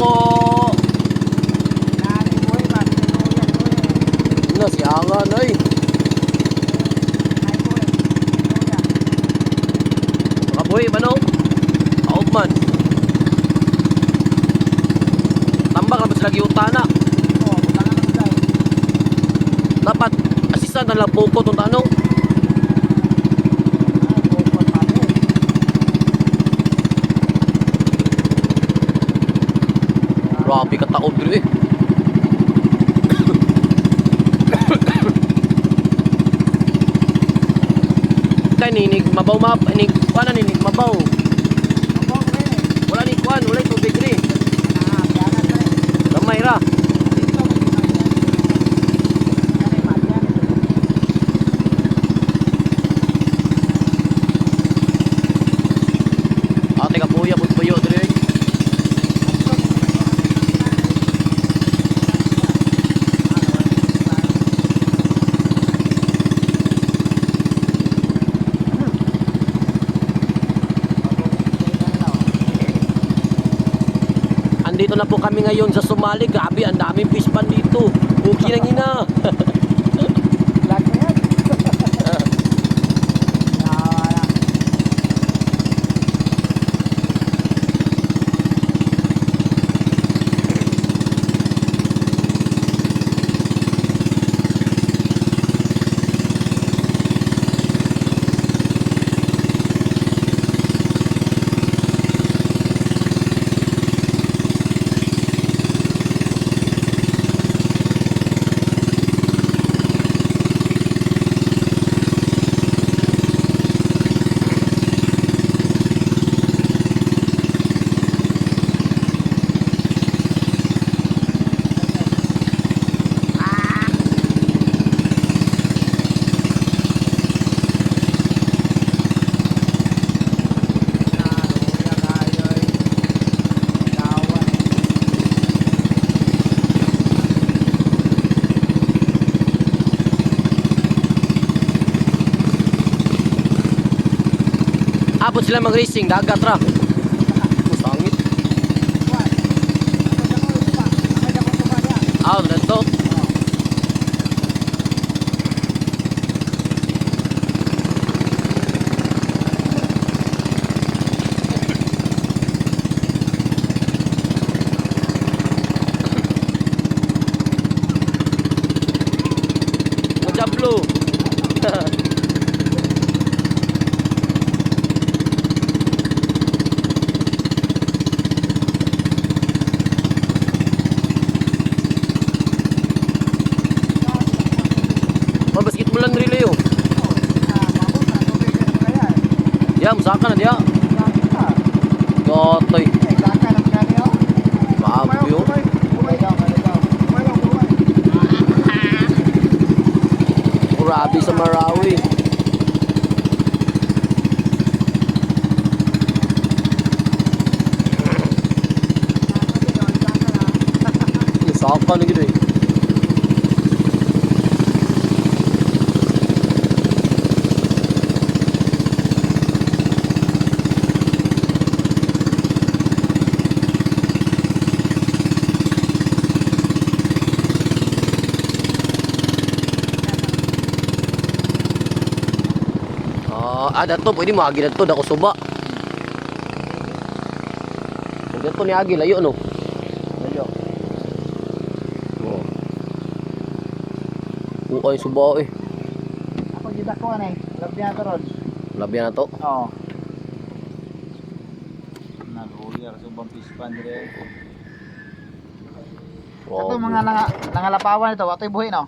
po. Nasiangan ay. Makabuhi ba no? Kaog man. Tambak na ba sila giutana? Dapat asistan na lang poko itong tanong. Grabe ka taob dito eh. Kaya ninig mabaw map, ninig kuan na ninig mabaw. Wala ni kuan, wala tubig rin. Gamay ra. Ate ka puya puyo diri. Andito na po kami ngayon sa Sumali. Grabe, ang daming fish pan dito. Okay nang ina. Abot sila mag-racing, dagat ra. Sangit. Dito. Majablo. Basket mo lang relay oh. Ya, musaka na dia. Gotoy. Grabe oh. Grabe sa Marawi. Musaka na gitu eh. Dato pwede mo agi dato dako suba. Dato ni agi layo no. Layo. Uy suba eh. Ako gid ako anay. Labi na to ron. Labi na to. Oo. Naguyar subang pispan dire. Ito mga nangalapawan ito, ato'y buhi no.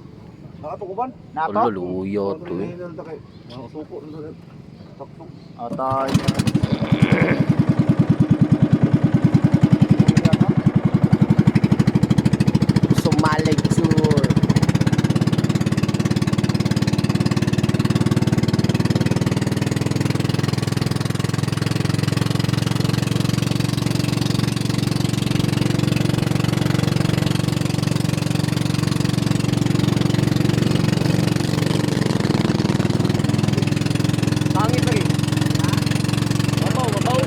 Nakato ko ban? Nato? Luyo to eh. Suko na sakto. Atay. Sumalik tour. Pangit lagi. Mabaw.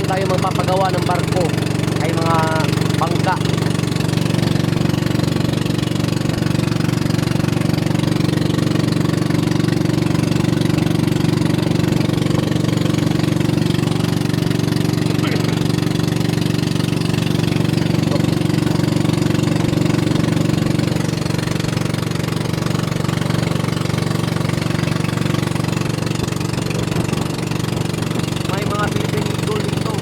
lang tayo magpapagawa ng barko ay mga bangka. May mga Philippine Eagle dito.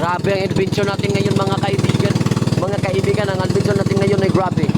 Grabe ang adventure natin ngayon mga kaibigan. Mga kaibigan, ang adventure natin ngayon ay grabe.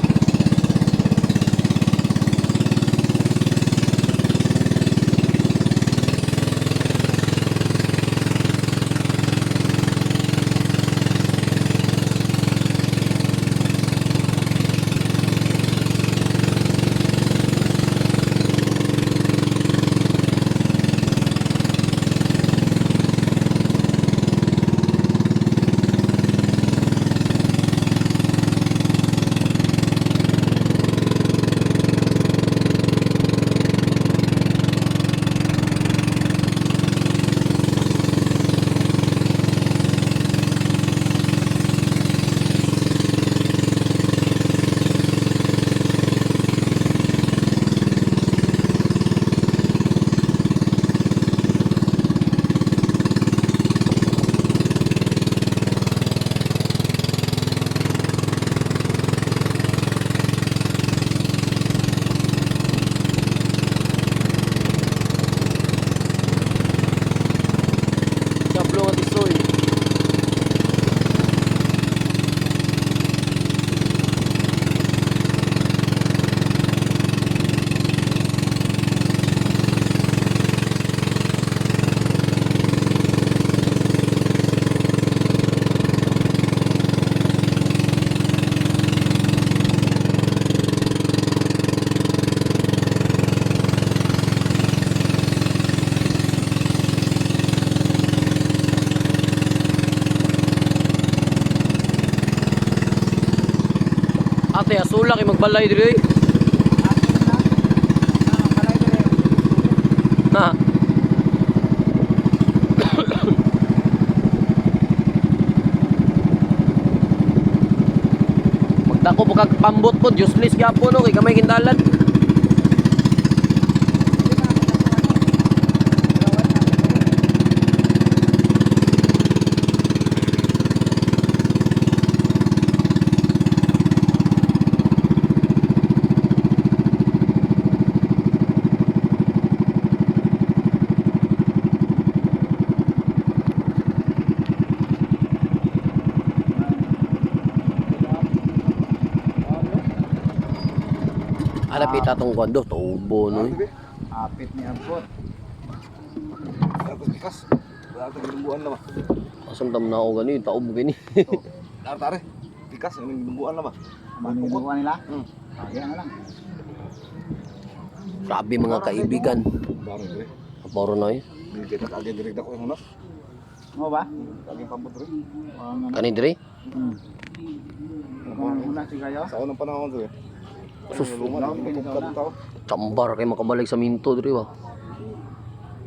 Sablong at isoy. Ate, asula kay magbalay diri. Ha. Magdako po kag pambot po, useless gyapon no kay kamay kindalan. Hanapit atong kwando, tubo no. Apit ni Abot. Tapos pikas. Wala tayong ginumbuan na ba? Asam tam na ako gani, taob gani. Ito. Tare. Pikas yung ginumbuan na ba? Ano yung gawa nila? Kaya nga lang. Grabe mga kaibigan. Barang dire. Kaparo na eh. Hindi kita kagyan direct ako yung hunas. Mo ba? Kagyan pambot rin. Kani diri? Kung una si kayo? Sa unang panahon sir. Sus, Tao. chambar kay makabalik sa minto diri ba.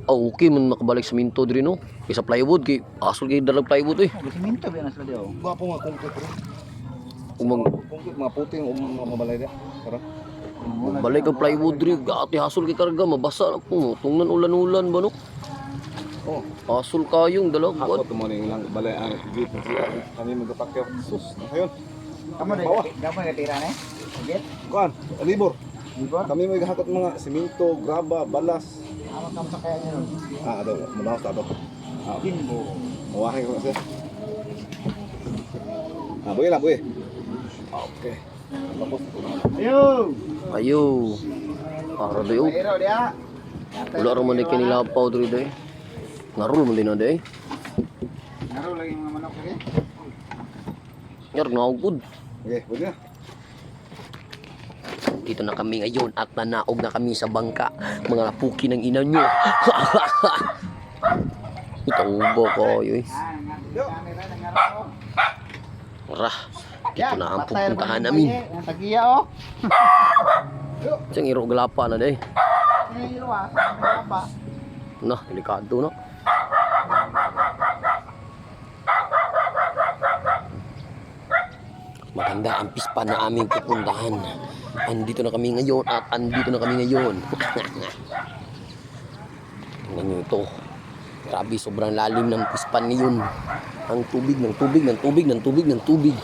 Oh, okay man makabalik sa minto diri no. Kay sa plywood kay asol kay dalag plywood eh. Kasi minto ba na sila diyo? Gwapo nga concrete rin. Umag Concrete mga puti yung mabalay dia. Tara. balik ang plywood diri, gati hasol kay karga mabasa na po. Tungnan ulan-ulan ba no? Oh. Hasol kayong dalag Ako buwan. ito mo na yung lang balay ang gate. Kami magkapakyaw. Sus. Ngayon. Kamu deh, Bawah. gapo nga tira ne? Agit? Kuan. Alibor. Di ba? Kami may gahakot mga simento, graba, balas. Ano kam sa kaya niyo? Ada. Madalas ada. Kimbo. Mawahay ko kasi. Boy lang, boy. Okay. Tapos. Ayo. Ayo. Para dayo. Mayro dia. Wala ra man kay nilapaw diri day. Narul man din na day. Naro lagi mga manok kaya. Yar naugod. Okay, pwede na. Dito na kami ngayon at nanaog na kami sa bangka. Mga puki ng ina nyo. Ito ba kayo eh. Camera ng araw. Tara. Dito na ang pupuntahan namin. Ang tagiya oh. Siyang iro galapa na day. Mayro ah, sa pa. Nah, delikado na. Maganda ang pispa na aming pupuntahan. Andito na kami ngayon at andito na kami ngayon. Tingnan nyo ito. Grabe, sobrang lalim ng pispan ngayon. Ang tubig, ng tubig, ng tubig, ng tubig, ng tubig.